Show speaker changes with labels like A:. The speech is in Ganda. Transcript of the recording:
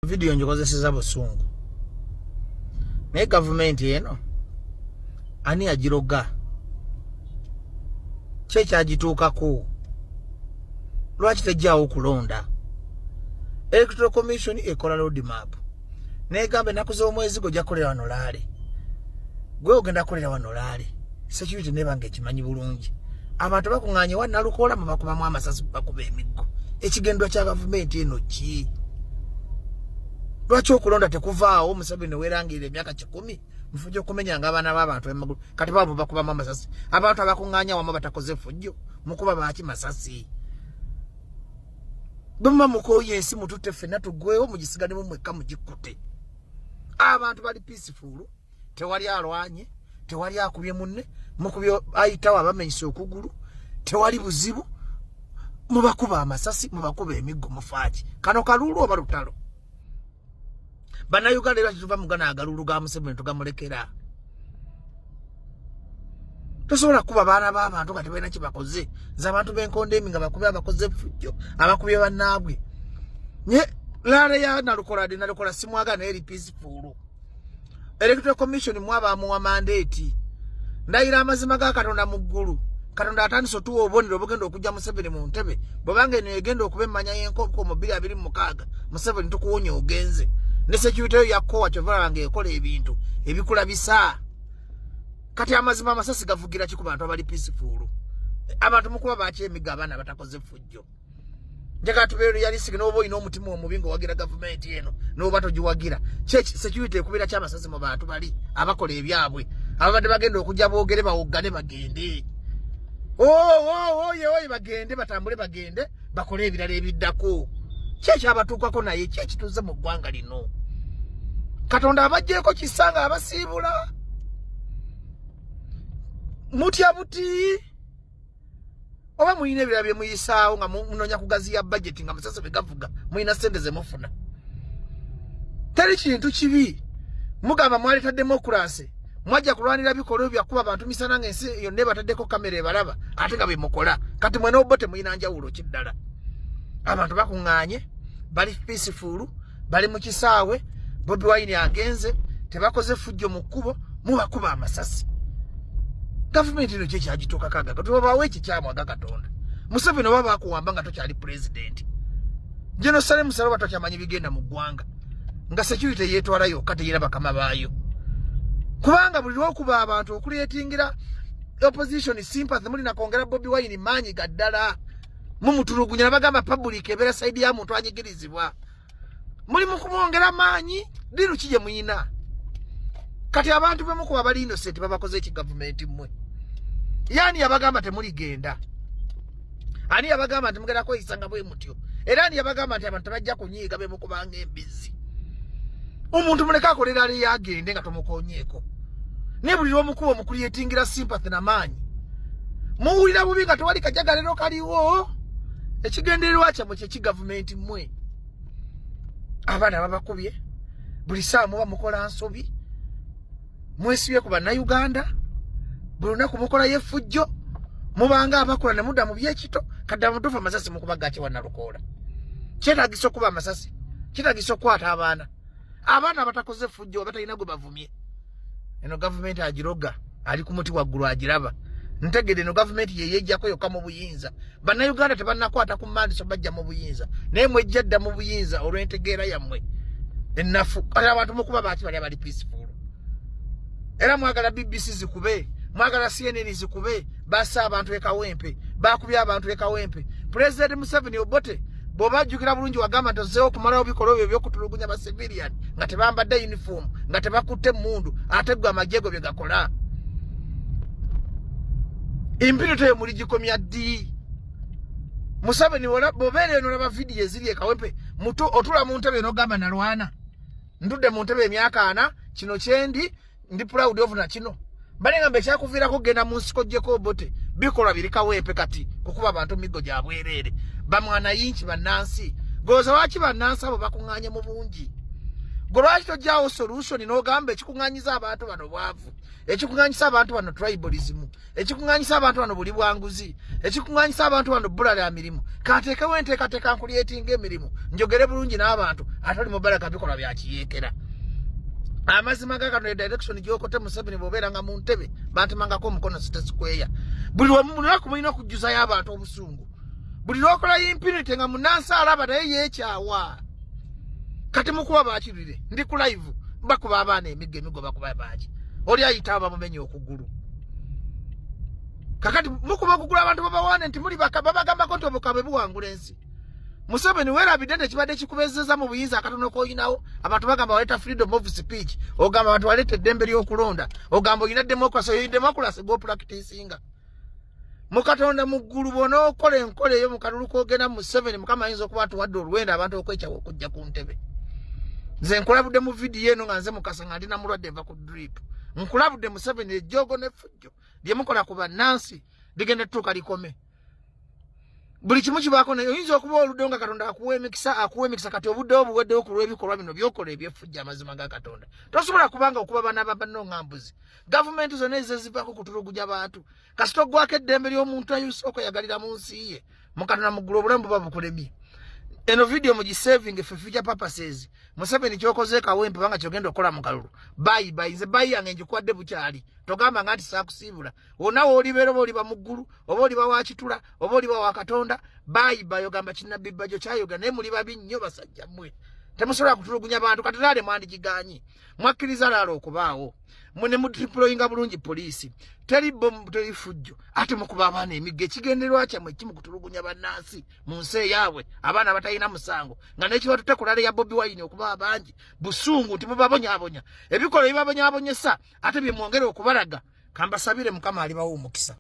A: Vidiyo ngikozeseza busungu, naye gavumenti eno ani yagiroga? Ki ekyagituukako? Lwaki tejjaawo okulonda? Electoral Commission ekola road map negamba ennaku z'omwezi gwe ojja kukolera wano laale, gwe ogenda kukolera wano laale. Security neba nga ekimanyi bulungi. Abantu bakuŋŋaanye wa Nalukoola, mubakubamu amasasi, bakuba emiggo. Ekigendwa kya gavumenti eno ki? Lwaki okulonda tekuvaawo? Museveni werangirira emyaka 100 mufuja okumenyanga abaana b'abantu emagulu. Kati babo bakubamu amasasi abantu abakuŋŋaanya wamu batakoze fujjo, mukuba baki masasi? Bwe muba mukooye ensi, mututte ffenna tuggwewo, mugisiganemu mwekka, mugikkute. Abantu bali peaceful, tewali alwanye, tewali akubye munne, mukubye ayitawo abamenyesa okugulu, tewali buzibu. Mubakuba amasasi, mubakuba emiggo, mufaaki? Kano kalulu oba lutalo? Bannayuganda, era kituva mugana agalulu ga Museveni tugamulekera. Tosobola kukuba baana b'abantu nga tebalina kyebakoze. Nze abantu b'enkondemi nga bakube abakoze effujjo, abakubye bannaabwe. Nye rally ya Nalukola de Nalukola simwaga, naye eri peaceful. Electoral Commission mwabamuwa mandate. Ndayira amazima ga Katonda mu ggulu, Katonda atandise otuwa obubonero obugenda okujja Museveni mu ntebe. Bwebanga eno egenda okuba emmanya y'enkoko mu 2026, Museveni tukuwonya ogenze ne security yo yakkowa. Kyova nga ekola ebintu ebikulabisa. Kati amazima, amasasi gavugira ki ku bantu abali peaceful? Abantu mukuba baki emigo, abaana batakoze fujjo? Njagala tubeere realistic. N'oba olina omutima omubi ng'owagira gavumenti eno, n'oba togiwagira, security ekubira ki amasasi mu bantu bali abakola ebyabwe, ababadde bagenda okujja boogere, bawoggane, bagende oye oye, bagende batambule, bagende bakole ebirala ebiddako? Ki ekyabatuukako? Naye ki ekituze mu ggwanga lino? Katonda abaggyeko kisa nga abasiibula mutya buti, oba mulina ebirala bye muyisaawo nga munoonya kugaziya budget, nga musase bwe gavuga mulina sente ze mufuna? Teri kintu kibi. Mugamba mwaleta democracy, mwajja kulwanira bikolwa byakuba abantu misana nga ensi yonna ebataddeko kamera ebalaba, ate nga byemukola kati mwene obo temulina njawulo kiddala. Abantu bakuŋŋaanye, bali peaceful, bali mu kisaawe. Bobi Wine agenze, tebakoze fujjo mu kkubo, mubakuba amasasi. Gavumenti eno kyekyagituukako? Agaga tubabawo ekikyamu aga Katonda. Museveni, oba bakuwamba nga tokyali pulezidenti, General Salim Saleh, oba tokyamanyi bigenda mu ggwanga, nga security yeetwala yokka, teyina bakama baayo, kubanga buli lwokuba abantu okuleetingira opposition sympathy, mulina kwongera Bobi Wine maanyi ga ddala. Mumutulugunya nabagamba public ebeera side ya muntu anyigirizibwa. Muli mukumwongera maanyi. Deal ki gye muyina kati? Abantu bemukuba bali innocent, babakoze eki gavumenti mmwe? Yani yabagamba temuligenda? Ani yabagamba nti mugenda kweyisa nga bwe mutyo? Era ani yabagamba nti abantu tebajja kunyiiga bemukubanga embizzi? Omuntu muleke akolera ali yagende nga tomukonyeeko, naye buli lwomukuba omucreatingira sympathy namaanyi. Muwulira bubi nga tewali kajagalero kaliwo. Ekigendererwa kyammwe kyeki, gavumenti mmwe? Abaana babakubye buli saawa, muba mukola nsobi, mwesibye ku Bannayuganda, buli lunaku mukolayo effujjo, mubanga abakola ne mudda mu byekito. Kadda mutuufu, amasasi mukuba gaki wa Nalukoola? Kyetagisa okuba amasasi? Kyetagisa okukwata abaana, abaana abatakoze effujjo, abatalina gwe bavumye? Eno gavumenti agiroga ali ku muti waggulu agiraba. Ntegede eno gavumenti yeyejjako yokka mu buyinza. Bannayuganda tebannakwata ku mandiso bajja mu buyinza, naye mwejja dda mu buyinza olw'entegeera yammwe ennafu. Kati abantu mukuba baki bali abali peaceful? Era mwagala BBC zikube, mwagala CNN zikube. Bassa abantu ekawempe, bakubye abantu ekawempe. President Museveni, Obote, bw'oba ajjukira bulungi, wagamba nti ozzeewo okumalawo bikolwa ebyo ebyokutulugunya ba civilian nga tebambadde uniform, nga tebakutte emmundu. Ate gwe amagye go bye gakola, impunity eyo muligikomya ddi? Museveni, bw'obeera eno olaba vidiyo eziri ekawempe, otula mu ntebe n'ogamba, "Nalwana, ndudde mu ntebe emyaka 40, kino kyendi ndi proud of." Na kino balengamba ekyakuviirako kugenda mu nsiko gyeko Obote, bikolwa biri Kawempe. Kati kukuba abantu miggo gya bwereere, bamwana yinki bannansi goza. Lwaki bannansi abo bakuŋŋaanye mu bungi? Gwe lwaki tojjawo solution n'ogamba ekikuŋŋanyiza abantu bano bwavu, ekikuŋŋanyisa abantu bano tribalism, ekikuŋŋanyisa abantu bano buli bwanguzi, ekikuŋŋanyisa abantu bano bbula lya mirimu? Kanteekewo enteekateeka nkulyetinga emirimu, njogere bulungi n'abantu. Ate oli mubalaka bikolwa bya kiyeekera. Amazima ga Katonda, direction gyokote Museveni, bw'obeera nga mu ntebe bantemangako omukono City Square. Buli lunaku mulina okujjuzayo abantu obusungu. Buli lwokola impunity nga munansi alaba naye yeekyawa. Kati mukuba bakirire, ndi ku live, bakuba abaana emiggo, emiggo bakuba baki, oli ayita bamumenya okugulu. Kakati mukuba okugulu abantu babawaane nti muli babagambako nti obukabwe buwangula ensi. Museveni, weerabidde nti ekibadde kikubezeza mu buyinza akatono koyinawo, abantu bagamba waleeta freedom of speech, ogamba abantu waleeta eddembe ly'okulonda, ogamba olina democracy. Oyo democracy gwopracticinga mukatonda mu ggulu. Bw'onookola enkola eyo mu kalulu k'ogenda mu Museveni, Mukama ayinza okuba atuwadde oluwenda abantu okwekyawa okujja ku ntebe. Nze nkulabudde mu vidiyo eno nga nze Mukasa, nga ndi namulwadde nva ku drip. Nkulabudde Museveni, ejjoogo n'effujjo lye mukola ku bannansi ligenda ettuuka likome. Buli kimu kibaako, naye oyinza okuba oluddewo nga Katonda akuwa emikisa, akuwa emikisa. Kati obuddewo buweddewo ku lw'ebikolwa bino byokola ebyeffujja. Amazima ga Katonda, tosobola kubanga okuba baana babanno nga mbuzi. Gavumenti zonna ezezivaako kutulugunya bantu. Kasita oggwako eddembe ly'omuntu ayusa okweyagalira mu nsi ye, mukatonda muggulu obulamu buba bukulemye. Eno vidiyo mugisaving for future purposes. Museveni, kyokoze Kawempe banga kyogenda okukola mu kalulu, bye bye. Nze bye yange njikwadde bukyali. Togamba nga nti saakusiibula. Wonna woolibeera, oba oliba mu ggulu, oba oliba wa kitula, oba oliba wa Katonda, bye bye. Ogamba kinabbi Bajjo kyayoga, naye muli babi nnyo basajja mmwe, temusobola kutulugunya bantu. Kati rally mwandigiganyi, mwakkiriza rally okubaawo, mune mudeployinga bulungi poliisi, teri bomu, teri fujjo, ate mukuba abaana emiggo. Ekigendererwa kyammwe kimu kutulugunya bannansi mu nsi eyaabwe, abaana abatalina musango, nga n'ekibatutte ku rally ya Bobi Wine okuba abangi busungu nti mubabonyabonya. Ebikolwa ebibabonyabonyesa ate byemwongera okubalaga. Kambasabire, Mukama alibawo omukisa.